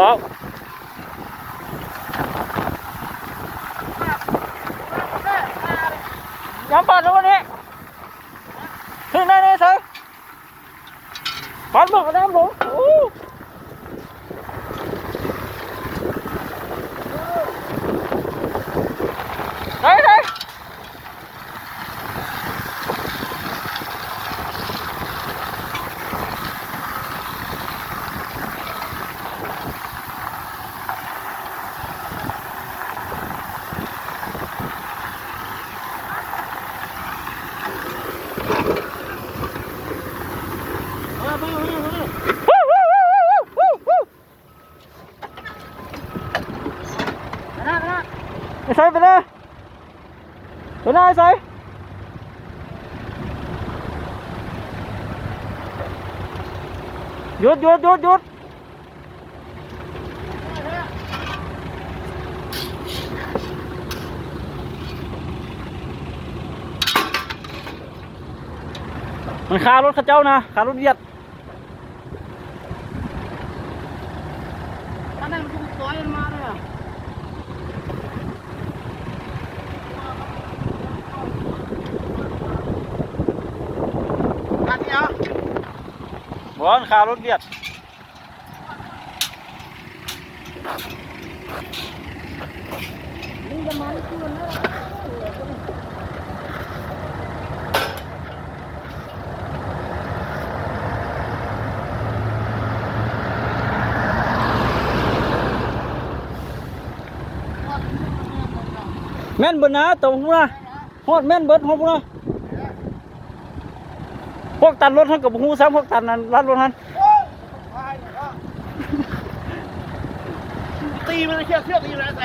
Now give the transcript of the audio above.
ອອກ ຍາມປາດແລ້ວວັນນີ້ ເຮັດໄດ້ໄດ້ໃສ ປາດເບິ່ງ ເອົານ້ຳລົງ ໂອ້ ໄດ້ ໄດ້. ໄປໃສ ໄປເດີ ໄປໃສ ໄປໃສ ຢຸດ ຢຸດ ຢຸດ ຢຸດ. ມັນຄາລົດເຂົາເຈົ້ານະ ຄາລົດຫວຽດ. ອັນນັ້ນມັນຄືຊອຍມັນມາເລີຍ ອັນນີ້ເອົາ ບໍ່ ມັນຄາລົດຫວຽດ. ແມ່ນເບິດນະ ໂຕພຸ້ນນະ ຮອດແມ່ນເບິດ ຮອດພຸ້ນນະ. ພວກຕັດລົດຫັ້ນກໍບໍ່ຮູ້ຊ້ຳ ພວກຕັດນັ້ນລັດລົດຫັ້ນ ຕີມັນເຊືອກ ເຊືອກຢູ່ໃນໃສ